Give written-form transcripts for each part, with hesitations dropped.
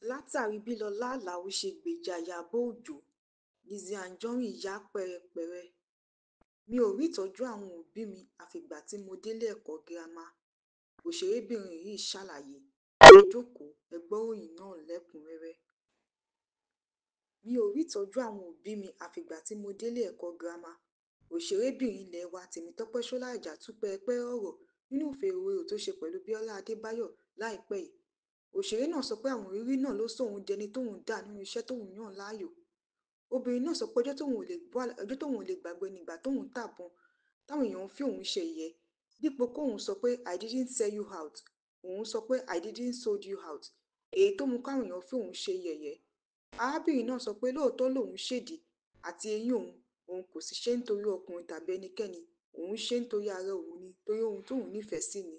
Látàrí bí Lọlá Aláo ṣe gbèjà Ìyábọ̀ Ọjọ́, Lizzy Anjorin ya pẹ́rẹpẹ̀rẹ. Mi ò rí ìtọ́jú àwọn òbí mi àfìgbà tí mo délé ẹ̀kọ́ girama, òṣèrébìnrin yìí ṣàlàyé. Ẹ jókòó, ẹ gbọ́ròyìn náà lẹ́kùn-ún-rẹ́rẹ́. Mi ò rí ìtọ́jú àwọn òbí mi àfìgbà tí mo délé ẹ̀kọ́ girama, òṣèrébìnrin ilé wa Tèmítọ́pẹ́ Ṣóláìjà tú pẹ́rẹpẹ̀rẹ ọ̀rọ̀ nínú ìfọ̀rọ̀wérọ̀ tó ṣe pẹ̀lú Bíọ́lá Adébáyọ̀ láìpẹ́ yìí. Òṣèré náà sọ pé àwọn ìrírí náà ló sọ òun dẹni tóun dà nínú iṣẹ́ tóun yàn láàyò. Obìnrin náà sọ pé ọjọ́ tóun ò lè gbàgbé ni ìgbà tóun tàbọn táwọn èèyàn ń fi òun ṣe yẹ̀yẹ́. Dípò kóun sọ pé "I didn't sell you out", òun sọ pé "I didn't sold you out", èyí tó mú káwọn èèyàn fi òun ṣe yẹ̀yẹ́. Arábìnrin náà sọ pé lóòótọ́ lòun ṣèdí àti eyín òun, òun kò sì ṣe é nítorí ọkùnrin tàbí ẹnikẹ́ni, òun ṣe é nítorí ara òun ni, torí ohun tóun nífẹ̀ẹ́ sí ni.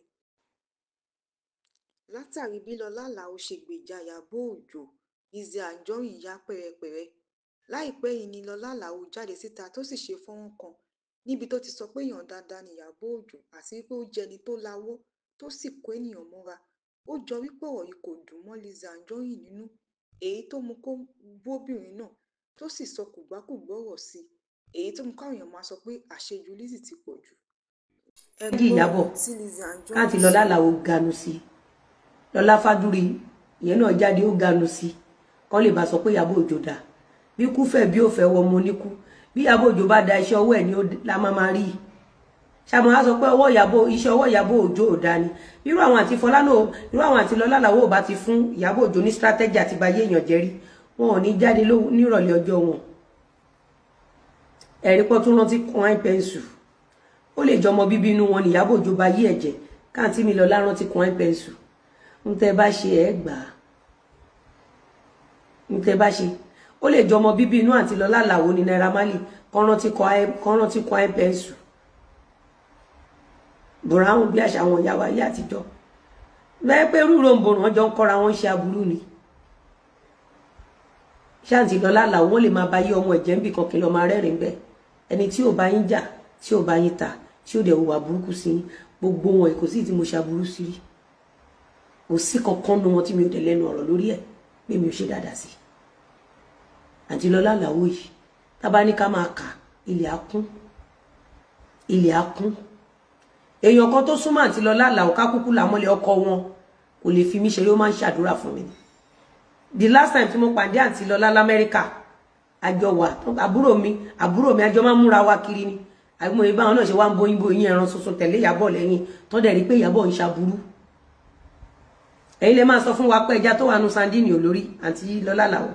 Látàrí bí Lọlá Aláo ṣe gbèjà Ìyábọ̀ Ọjọ́, Lizzy Anjorin ya pẹ́rẹpẹ̀rẹ. Láìpẹ́ yìí ni Lọlá Aláo jáde síta tó sì ṣe fọ́nrán kan níbi tó ti sọ pé èèyàn dáadáa ni Ìyábọ̀ Ọjọ́ àti wípé ó jẹ́ ẹni tó lawọ́ tó sì kó ènìyàn mọ́ra. Ó jọ wípé ọ̀rọ̀ yìí kò dùn mọ́ Lizzy Anjorin nínú, èyí tó mú kó bú obìnrin náà tó sì sọ kòbákùngbé ọ̀rọ̀ sí i, èyí tó mú káwọn èèyàn máa sọ pé àṣejù Lizzy ti pọ̀ jù. Ẹ kí gbọ́ Ìyábọ̀ ohun tí Lizzy Anjorin káàtì Lọlá sọ. Àlàó ganu sí, Lọlá Fádúrí ìyẹn náà jáde ó ganu sí, kán lè bá sọ pé Ìyábọ̀ Òjó dá bí kú fẹ́ bí ó fẹ́ wọ ọmọ oníkú, bí Ìyábọ̀ Òjó bá da iṣẹ́ ọwọ́ ẹ̀ ní la máa máa rí i. Ṣàmọ́ á sọ pé ọwọ́ Ìyábọ̀, iṣẹ́ ọwọ́ Ìyábọ̀ Òjó ò dá ni. Irú àwọn àti Fọlá náà, irú àwọn àti Lọlá Àlàó ò bá ti fún Ìyábọ̀ Òjó ní strategy àti báyé èèyàn jẹ́rí, wọn ò ní jáde nírọ̀lẹ́ ọjọ́ wọn. Ẹ̀rí pọ́ tún rántí coin pencil, ó lè jọmọ bíbí inú wọn ní Ìyábọ̀ Òjó bá yí ẹ̀jẹ̀. Káàntì mi Lọlá rántí coin pencil, ń tẹ́ bá ṣe ẹ̀ gbà á, ń tẹ́ bá ṣe. Ó lè jọmọ bíbí inú àti Lọlá Àlàó ní Naira Marley, kán rántí coin pencil brown bí àṣà àwọn ìyá wa ayé àtijọ́. Bẹ́ẹ̀ pé rúro ń borùn ọjọ́ ń kọ́ra wọn ṣe aburú ni. Ṣáàntì Lọlá Àlàó wọn lè máa bá yí ọmọ ẹ̀jẹ̀ ń bì kan kí lọ́ọ́ máa rẹ́rìn-ín bẹ́ẹ̀. Ẹni tí ò bá yín jà, tí ò bá yín ta, tí ò dẹ̀ hùwà burúkú sí yín, gbogbo wọn kò sí tí mo ṣaburú sí rí. Kò sí kankan nu wọn tí mi ò dẹ̀ lẹ́nu ọ̀rọ̀ lórí ẹ̀ pé mi ò ṣe dáadáa sí. Àǹtí Lọlá Àlàó yìí, tá bá ní ká máa kà, ilẹ̀ á kún, ilẹ̀ á kún. Èèyàn kan tó súnmọ́ àǹtí Lọlá Àlàó ká kúkú làmọ́lẹ̀ ọkọ wọn kò lè fi mí ṣeré, ó máa ń ṣàdúrà fún mi. The last time tí mo pàdé àǹtí Lọlá l'Amẹ́ríkà, àjọ wà, àbúrò mi àjọ máa ń múra wa kiri ni. Àbí mo rí báwọn náà ṣe wá ń bóyún bóyún ẹran tuntun tẹ̀lé Ìyábọ̀ lẹ́yìn tó dẹ̀ rí pé Ìyábọ̀ ń ṣaburú. Ẹ̀yin lè máa sọ fún wa pé ẹja tó wà nù sandini olórí àǹtí Lọlá Àlàó,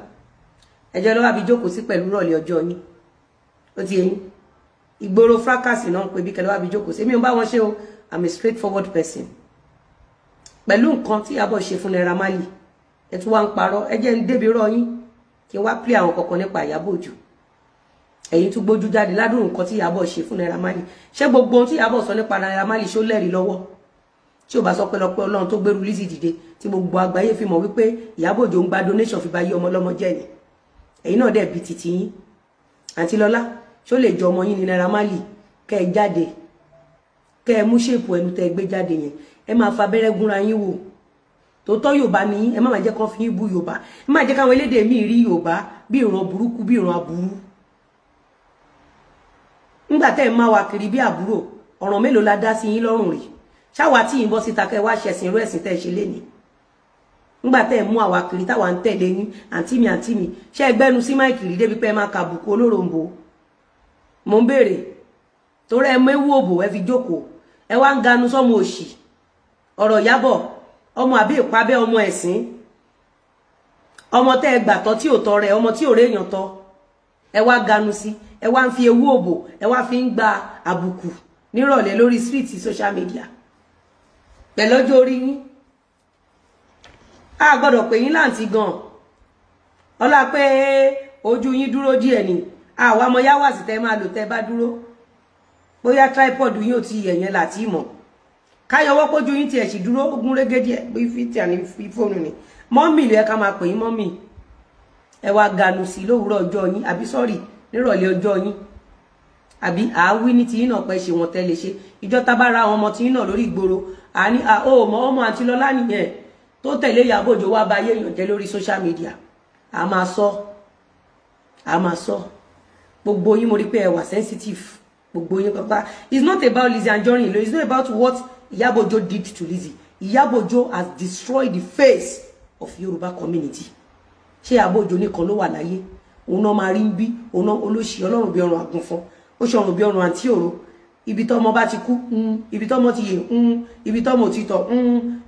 ẹjọ́ lọ́wọ́ àbí jókòó sí pẹ̀lú rọ̀lẹ́ ọjọ́ yín. Ó ti yẹn ìgboro fracas náà ń pè bí kẹlẹ́ wá bí jókòó sí. Èmi ò bá wọn ṣe o, I'm a straightforward person. Pẹ̀lú nǹkan tí Ìyábọ̀ ṣe fún Naira Marley, ẹ tún wá ń parọ́. Ẹ jẹ́ ń débi rọ́ yín kí n wá play àwọn kọ̀ọ̀kan nípa Ìyábọ̀ Òjó. Ẹ̀yin tún gbójú jáde ládùn nǹkan tí Ìyábọ̀ ṣe fún Naira Marley. Ṣé gbogbo ohun tí Ìyábọ̀ sọ nípa Naira Marley ṣó lẹ́rìí lọ́wọ́? Tí ò bá sọ pé lọ́pẹ́ Ọlọ́run tó gbérú Lizzy dìde tí gbogbo àgbáyé fi mọ̀ wípé Ìyábọ̀ Òjó ń gba donation fi bá yé ọmọ ọlọ́mọ jẹ́ ni. Ẹ̀yin náà dẹ̀ bí titi yín. Àǹtí Lọlá, ṣó lè jọ ọmọ yín ní Naira Marley? Kẹ́ ẹ jáde, kẹ́ ẹ mú ṣèpù ẹnu tẹ́ ẹ gbé jáde yẹn, ẹ máa fa abẹ́rẹ́ gúnra yín wò. Tòótọ́ Yorùbá ni ẹ má máa jẹ́ kán fi yín bú Yorùbá, ẹ má jẹ́ káwọn elédè míì rí Yorùbá bí ìran burúkú, bí ìran aburú. Nígbà tẹ́ ẹ máa wá kiri bí àbúrò, ọ̀ràn mélòó la dá sí yín lọ́rùn rí? Ṣáwa tí yín bọ́ síta kẹ́ wá ṣẹ̀sìn irú ẹ̀sìn tẹ́ ẹ ṣe lénìí. Nígbà tẹ́ ẹ mú àwa kiri táwa ń tẹ̀lé yín, àǹtí mi àǹtí mi, ṣé ẹ gbẹ́nu sí máìkì rí débi pé ẹ máa kàbùkù olóròǹbó? Mo ń béèrè torí ẹ méwú òbò ẹ fi jókòó, ẹ wá ń ganu sọmọ òṣì. Ọ̀rọ̀ Ìyábọ̀, ọmọ àbí ìpabẹ, ọmọ ẹ̀sìn, ọmọ tẹ́ ẹ gbàtọ́ tí ò tọ́ rẹ, ọmọ tí ò réèyàn tọ́, ẹ wá ganu sí, ẹ wá ń fi ewú òbò, ẹ wá fi ń gba àbùkù nírọ̀lẹ́ lórí street social media pẹ̀lọ́jọ́ orí yín. A gbọ́dọ̀ pè yín láǹtí gan, ọlá pé ojú yín dúró díẹ̀ ni. Àwa ọmọ yá wà sí tẹ́ máa lò tẹ́ bá dúró, bóyá tripod yín ò ti yẹ̀yẹn láti mọ̀ káyọwọ́ pójú yín tiẹ̀ sì dúró ogun régé díẹ̀ bí fìtì àní fóònù ni. Mọ́mì ló yẹ ká máa pè yín mọ́mì. Ẹ wá ganu sí lówùúrọ̀ ọjọ́ yín, àbí sọ́ọ̀rì nírọ̀lẹ́ ọjọ́ yín, àbí àáwí ní tiyín náà pẹ́ ṣe wọn tẹ́ lè ṣe. Ìjọ tá bá ra àwọn ọmọ tiyín náà lórí ìgboro, àní ó mọ ọmọ àǹtí Lọlá nìyẹn. tó tẹ̀lé Ìyábọ̀ Òjó wá ba ayé èèyàn jẹ́ lórí social media. A máa sọ, a máa sọ. Gbogbo yín mo rí pé ẹ wà sensitive. Gbogbo yín pàpà. It's not about Lizzy Anjorin. It's not about what Ìyábọ̀ Òjó did to Lizzy. Ìyábọ̀ Òjó has destroyed the face of Yoruba community. Ṣé Ìyábọ̀ Òjó nìkan ló wà láyé? Òun náà máa rí ń bí, òun náà olóṣì ọlọ́run bí ọrùn àgùnfọn, ó ṣe ọrùn bí ọrùn àǹtí òro. Ibi tọ́mọ bá ti kú, ibi tọ́mọ ti yè, ibi tọ́mọ ti tọ̀,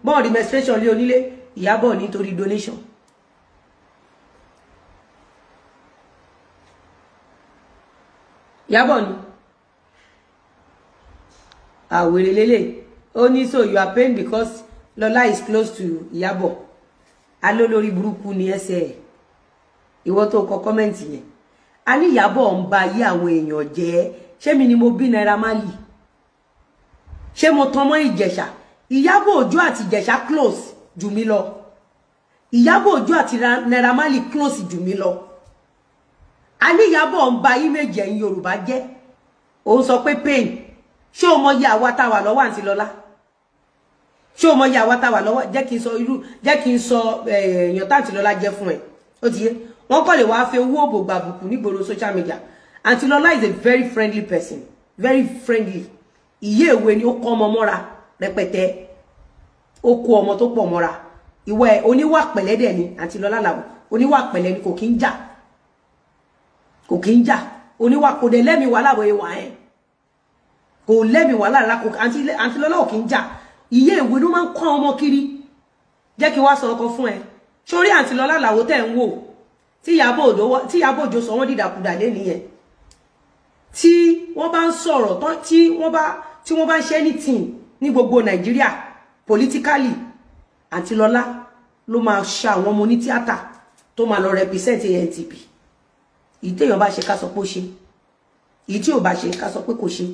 bọ́ọ̀rì menstruation lé onílé, Ìyábọ̀ nítorí donation. Ìyábọ̀ ni àwèrè lélẹ̀. Ó ní so you are paying because Lọlá is close to Ìyábọ̀. Alólórí burúkú ni ẹsẹ̀ ẹ̀. Ìwọ tó kọ kọ́mẹ́ǹtì yẹn. A ní Ìyábọ̀ ń ba ayé àwọn èèyàn jẹ́. Ṣé mi ni mo bí Naira Marley? Ṣé mo tan mọ́ Ìjẹ̀ṣà? Ìyábọ̀ Òjó àti Ìjẹ̀ṣà close jù mí lọ. Ìyábọ̀ Òjó àti Naira Marley close jù mí lọ. A ní Ìyábọ̀ ń ba image ẹ̀yin Yorùbá jẹ́. Òun sọ pé pain. Ṣé o mọ iye àwa tá wà lọ́wọ́ àǹtí Lọlá? Ṣé o mọ iye àwa tá wà lọ́wọ́? Jẹ́ kí n sọ irú, jẹ́ kí n sọ èèyàn tá àǹtí Lọlá jẹ́ fún ẹ. Ó ti yé. Wọ́n kọ́ lè wá fi owó òbò gbàbùkù nígboro social media. Àǹtí Lọlá is a very friendly person. Very friendly. Ìyé ìwé ni ó kọ́ ọmọ mọ́ra rẹpẹtẹ. Ó kó ọmọ tó pọ̀ mọ́ra. Ìwọ ẹ̀ oníwà pẹ̀lẹ́ dẹ̀ ni àǹtí Lọlá làwọn. Oníwà pẹ̀lẹ́ ni kò kí ń jà. Kò kí ń jà. Oníwà kò dẹ̀ lẹ́mi wà láàbọ̀ ìwà ẹ̀. Kò lẹ́mi wà láàrá kò àǹtí Lọlá ò kí ń jà. Ìyé ìwé ló máa ń kọ́ ọmọ kiri. Jẹ́ kí wá sọ ọkọ fún ẹ. Sórí àǹtí Lọlá làwọn tẹ̀ ń wò. Tí Ìyábọ̀ Òjó sọ wọ́n dìdàkudà lé nìyẹn. Tí wọ́n bá ń sọ̀rọ̀ tí wọ́n bá ń ṣe anything ní gbogbo Nàìjíríà politically, àǹtí Lọlá ló máa ṣa àwọn ọmọ oní tíátà tó máa lọ represent ANTP. Èyí téèyàn bá ṣe ká sọ pé ó ṣe, èyí tí ò bá ṣe ká sọ pé kò ṣe.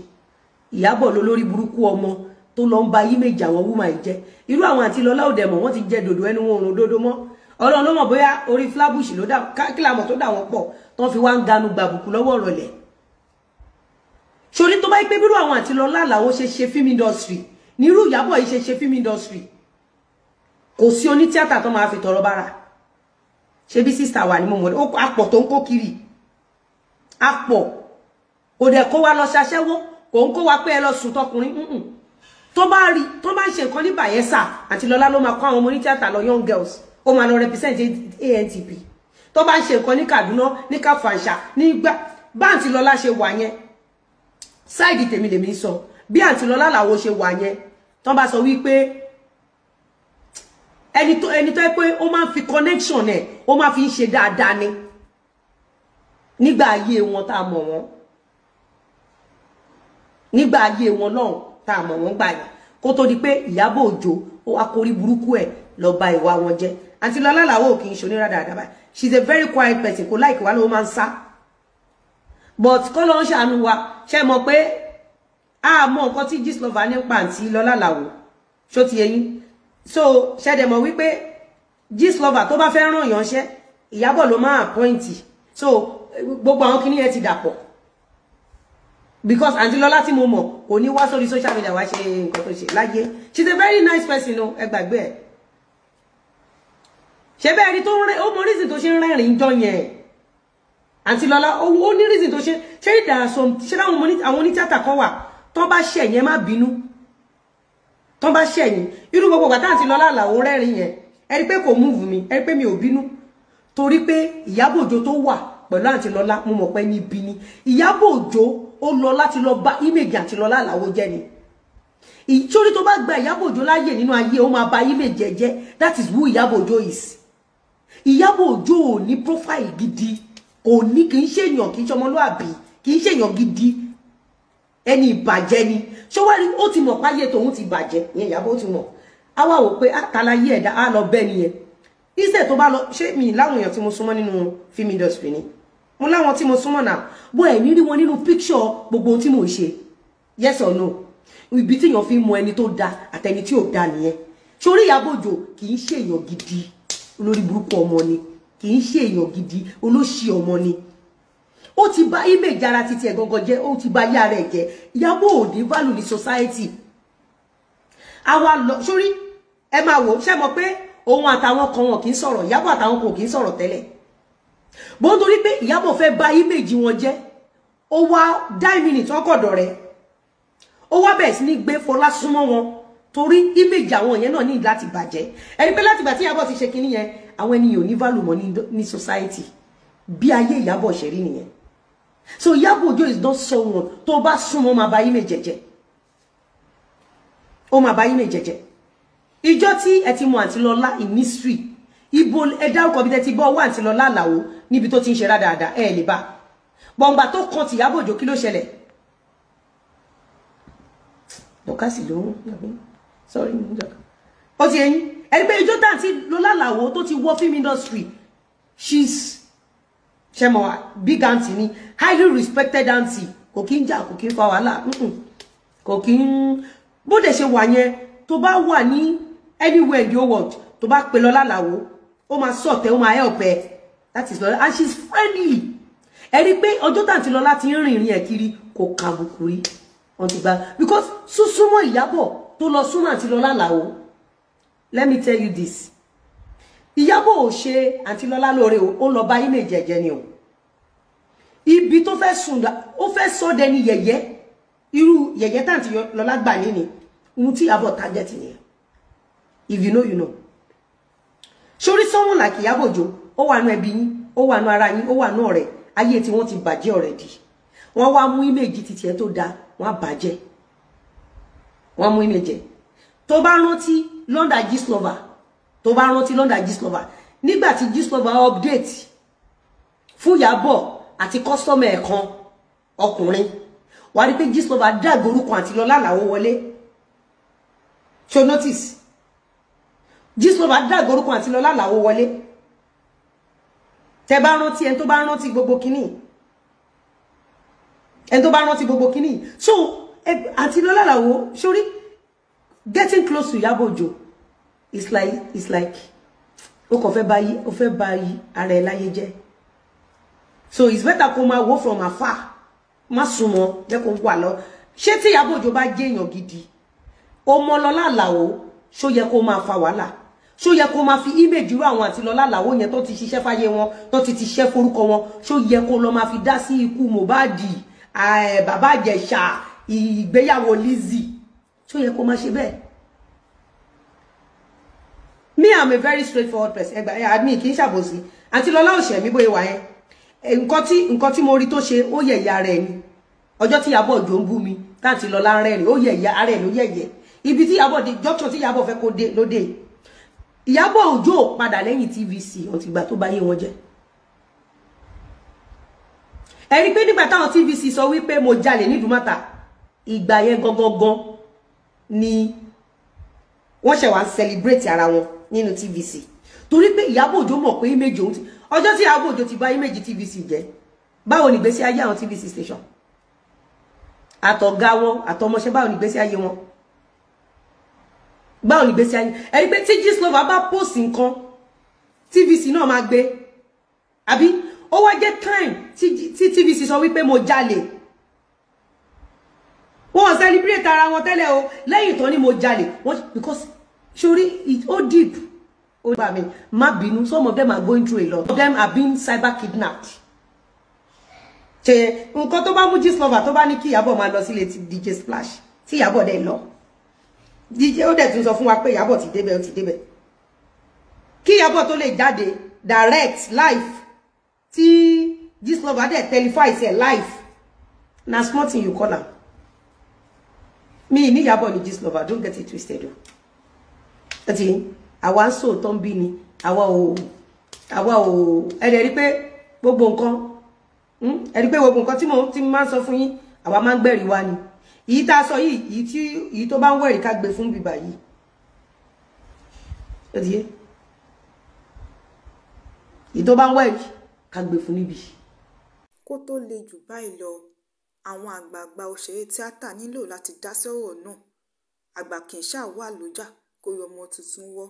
Ìyábọ̀ ló lórí burúkú ọmọ tó lọ ń ba image àwọn woman yìí jẹ́. Irú àwọn àǹtí Lọlá ò dẹ̀ mọ̀, wọ́n ti jẹ dòdò ẹnu wọn òrùn dòdò mọ́. Ọlọ́run ló mọ̀ bóyá orí Flabush ló dà kílàmọ̀ tó dà wọ́n pọ̀ tó fi wá ń ganu gbàbùkù lọ́wọ́ ọ̀rọ̀lẹ̀. Sórí tó bá pé bírú àwọn àǹtí Lọlá làwọn ṣe ṣe film industry, nírú Ìyábọ̀ yìí ṣe ṣe film industry, kò sí onítíátà tó máa fi tọrọ bára. Ṣe bí sísà wà ní mo mọ̀, apọ̀ tó ń kó kiri, apọ̀ kò dẹ̀ kó wa lọ ṣaṣẹ́wó, kò ń kó wa pé ẹ lọ sùn tọkùnrin. Tó bá rí tó bá ń ṣe nǹkan ní Bayelsa, àǹtí Lọlá ló máa kó àwọn ọmọ onítíátà lọ, young girls, ó máa lọ represent ANTP. Tó bá ń ṣe nǹkan ní Kaduna, ní Kafansha, ní gbá bá àǹtí Lọlá ṣe wà yẹn, sáìdì tèmi lèmi sọ bí àǹtí Lọlá làwọn ṣe wà yẹn. Tó bá sọ wípé ẹni tó pé ó máa ń fi connection ẹ̀, ó máa fi ń ṣe dáadáa ni nígbà ayé wọn tá a mọ̀ wọ́n, nígbà ayé wọn náà tá a mọ̀ wọ́n gbà yẹn, kó tó di pé Ìyábọ̀ Òjó ó wá kórí burúkú ẹ̀ lọ ba ìwà wọn jẹ́. Àǹtí Lọlá làwọn ò kì í ṣe onírádàrádà báyìí. She is a very quiet person, kò láìkí wá ló máa ń sá. But kọ́ ló ń ṣàánú wa. Ṣe mọ̀ pé a mọ̀ nǹkan tí Gistlover nípa àǹtí Lọlá làwọ̀ ṣó ti yẹyìn. So ṣẹ̀dẹ̀ mọ̀ wípé Gistlover tó bá fẹ́ ràn yàn ṣẹ́, Ìyábọ̀ ló máa appoint. So gbogbo àwọn kinní yẹn ti dàpọ̀. Because àǹtí Lọlá tí mo mọ̀ kò ní wá sórí social media wá ṣe nǹkan tó ṣe láyé. She is a very nice person o, ẹ gbàgbé ẹ̀. Ṣé bẹ́ẹ̀ ni tó ń rẹ́, ó mọ reason tó ṣe ń rẹ́rìn-ín jọ yẹn. Àǹtí Lọlá ó ní reason tó ṣe ṣé ìdàsọ ṣé láwọn àwọn onítíátà kan wà tó bá ṣẹ̀yìn ẹ má bínú. Tó bá ṣẹ̀yìn irú gbogbo ìgbà tá àǹtí Lọlá làwọn rẹ́rìn yẹn, ẹ rí pé kò move mi, ẹ rí pé mi ò bínú. Torí pé Ìyábọ̀ Òjó tó wà pẹ̀lú àǹtí Lọlá mo mọ̀ pé ní ibi ni. Ìyábọ̀ Òjó ó lọ láti lọ bá image àǹtí Lọlá làwọn jẹ́ ni. Ìtorí tó bá gba Ìyábọ̀ Òjó láyè nínú ayé, ó máa ba image ẹ jẹ́. That is who Ìyábọ̀ Òjó is. Ìyábọ̀ Òjó ò ní profile gidi, kò ní, kì í ṣèyàn, kì í ṣọmọlúàbí, kì í ṣèyàn gidi, ẹni ìbàjẹ́ ni. Ṣó wá rí, ó ti mọ̀ páyé tòun ti bàjẹ́ ìyẹn Ìyábọ̀ ó ti mọ̀. Á wá wò pé àtàláyé ẹ̀dá á lọ bẹ́ẹ̀ nìyẹn. Instead tó bá lọ, ṣé mi láwọn èèyàn tí mo súnmọ́ nínú film industry ni? Mo láwọn tí mo súnmọ́ náà, bó ẹ̀ ní rí wọn nínú picture gbogbo ohun tí mò ń ṣe. Yes or no? Ibi tí èèyàn fi ń mọ ẹni tó da àtẹni tí ò da nìyẹn. Sórí Ìyábọ̀ Òjó kì í ṣe èèyàn gidi, olórí burúkú ọmọ ni, kì í ṣe èèyàn gidi, olóṣì ọmọ ni. Ó ti bà image ara títí ẹ̀ gangan jẹ́, ó ti bà ayé ara ẹ̀ jẹ́. Ìyábọ̀ ò ní value ní society. Àwa lọ sórí ẹ máa wò, ṣé mọ̀ pé Òun àtàwọn kan wọn kì í sọ̀rọ̀, Ìyábọ̀ àtàwọn kan kì í sọ̀rọ̀ tẹ́lẹ̀. Bó ń torí pé Ìyábọ̀ fẹ́ bà image wọn jẹ́, ó wá 9 minutes ọkọ̀dọ̀ rẹ̀, ó wá bẹ̀rẹ̀ sí ní gbé Fọlá súnmọ́ wọn torí image àwọn yẹn náà ní láti bàjẹ́. Ẹni pé látìgbà tí Ìyábọ̀ ti ṣe kinní yẹn, àwọn ènìyàn ò ní value mọ́ ní society. Bí ayé Ìyábọ̀ ṣe rí nìyẹn. So Ìyábọ̀ Òjó is not someone tó bá súnmọ́ máa bà image jẹ́. Ó máa bà image jẹ́. Ìjọ́ tí ẹ ti mọ Àǹtí Lọlá in mystery, ibo ẹ dárúkọ bí tẹ ti bọ́ ọwọ́ Àǹtí Lọlá Àlàó níbi tó ti ń ṣe rádaràda, ẹ lè bá. Gbọ̀ngbà tó kan ti Ìyábọ̀ Òjó, kí ló ṣẹlẹ̀? Dọ̀kásì ló ń sorry, ó ti ẹyin ẹni pé ìjọ́ tá Àǹtí Lọlá Àlàó tó ti wọ film industry, she's ṣe mọ̀ big aunty ni, highly respected aunty, kò kí ń jà, kò kí ń fa wàhálà, kò kí ń bó dẹ̀ ṣe wà yẹn. Tó bá wà ní anywhere in the whole world, tó bá pe Lọlá Àlàó, ó máa sọ̀tẹ̀, ó máa help ẹ. That is Lọlá, and she's friendly. Ẹ rí pé ọjọ́ tàǹtí Lọlá ti ń rìnrìn ẹ̀ kiri, kò kàbùkù rí. Wọ́n ti gba because súnmọ́ Ìyábọ̀ tó lọ súnmọ́ Àǹtí Lọlá Àlàó. Let me tell you this, Ìyábọ̀ ò ṣe Àǹtí Lọlá lóore o, ó lọ bá image ẹ̀jẹ̀ ni o. Ibi tó fẹ́ sùn, ó fẹ́ sọ dẹni yẹ̀yẹ́, irú yẹ̀yẹ́ tàǹtí Lọlá gbà ní ni ohun tí Ìyábọ̀ target nìyẹn. If you know, you know. Sórí someone like Ìyábọ̀ Òjó, ó wà nú ẹbí yín, ó wà nú ara yín, ó wà nú ọ̀rẹ́ ayé tí wọ́n ti bàjẹ́ already. Wọ́n wá mú image títí ẹ tó dáa, wọ́n á bàjẹ́, wọ́n mú image ẹ̀. Tó bá rántí London Gistlover, tó bá rántí London Gistlover, nígbà tí Gistlover update fún Ìyábọ̀ àti customer ẹ̀ kan ọkùnrin, wà rí pé Gistlover dàgbò orúkọ Àǹtí Lọlá Àlàó wọlé. So notice, Gistlover dàgbò orúkọ Àǹtí Lọlá Àlàó wọlé. Tẹ́ bá rántí, ẹni tó bá rántí gbogbo kínní, ẹni tó bá rántí gbogbo kínní. So Àǹtí Lọlá Àlàó, sórí getting close to Ìyábọ̀ Òjó it's like ó kàn fẹ́ bá yí, ó fẹ́ bá yí ara ẹ̀ láyé jẹ́. So it's better kó máa wò from afar, má súnmọ́, jẹ́ kó wà lọ. Ṣé tí Ìyábọ̀ Òjó bá jẹ́ èèyàn gidi, ó mọ Lọlá Àlàó, ṣó yẹ kó máa fa wàhálà? Ṣó yẹ kó máa fi image irú àwọn Àǹtí Lọlá Àlàó yẹn tó ti ṣiṣẹ́ fáyé wọn, tó ti ṣiṣẹ́ forúkọ wọn, ṣó yẹ kó lọ máa fi dá sí ikú Mohbad, bàbá Ìjẹ̀ṣà, ìgbéyàwó Lizzy? Ṣó yẹ kó máa ṣe bẹ́ẹ̀? Me, I'm a very straightforward person. Ẹgbà àmì kì í ṣàbòsí. Àǹtí Lọlá ò ṣẹ̀ mí bóyá wà yẹn. Nǹkan tí mo rí tó ṣe, ó yẹ ìyá rẹ̀ ni. Ọjọ́ tí Ìyábọ̀ Òjó ń bú mi táǹtí Lọlá ń rẹ́rìn, ó yẹ ìyá rẹ̀ ló yẹ̀yẹ́. Ibi tí Ìyábọ̀ dé, junction tí Ìyábọ̀ fẹ́ kó dé ló dé. Ìyábọ̀ Òjó ò padà lẹ́yìn TVC ọ̀tìgbà tó bá yé wọn jẹ́. Ẹ rí pé nígbà táwọn TVC sọ wípé mo jalè ní Ìdúmọ̀tà, ìgbà yẹn gangan ni wọ́n ṣẹ̀ wá ń celebrate ara wọn nínú TVC, torí pé Ìyábọ̀ Òjó mọ̀ pé image òun ti, ọjọ́ tí Ìyábọ̀ Òjó ti bà image TVC jẹ́, báwo ni ìgbésí ayé àwọn TVC station, àtọ̀gá wọn, àtọmọṣẹ́, báwo ni ìgbésí ayé wọn, báwo ni ìgbésí ayé? Ẹ rí pé tí Gistlover bá post nǹkan, TVC náà máa gbé, àbí? Ó wá jẹ́ time tí TVC sọ wípé mo jalè, wọ́n celebrate ara wọn tẹ́lẹ̀ o. Lẹ́yìn tán ni mo jalè wọ́n, because sori ó deep, ó gbà mí, má bínú. Some of them are going through a lot. Some of them are being cyber kidnapped. Ṣe nǹkan tó bá mú Gistlover tó bá ní kí Ìyábọ̀ máa lọ sílé ti DJ Splash, tí Ìyábọ̀ dẹ̀ lọ, DJ ó dẹ̀ tún sọ fún wa pé Ìyábọ̀ ti débẹ̀, ó ti débẹ̀, kí Ìyábọ̀ tó lè jáde direct live, tí Gistlover dẹ̀ telefise ẹ̀ live, na small thing you call am? Mi ní Ìyábọ̀ ní Gistlover, don't get it twisted o. Ẹtì àwa ń sòótọ́ ń bí ni, àwa ò ẹ dẹ̀ rí pé gbogbo nǹkan, ẹ rí pé gbogbo nǹkan tí mo ti máa ń sọ fún yín, àwa máa ń gbẹ̀rí wa ni. Èyí tá a sọ yìí, èyí tí èyí tó bá ń wẹ̀rí, ká gbé fún bíbà yìí. Ó ti yé, èyí tó bá ń wẹ̀rí, ká gbé fún níbí. Kó tóó le jù báyìí lọ, àwọn àgbààgbà òṣèré tíátà nílò láti dá sọ́rọ̀ náà. Àgbà kì í ṣáà wà lọ́jà kórí ọmọ tuntun wọ́.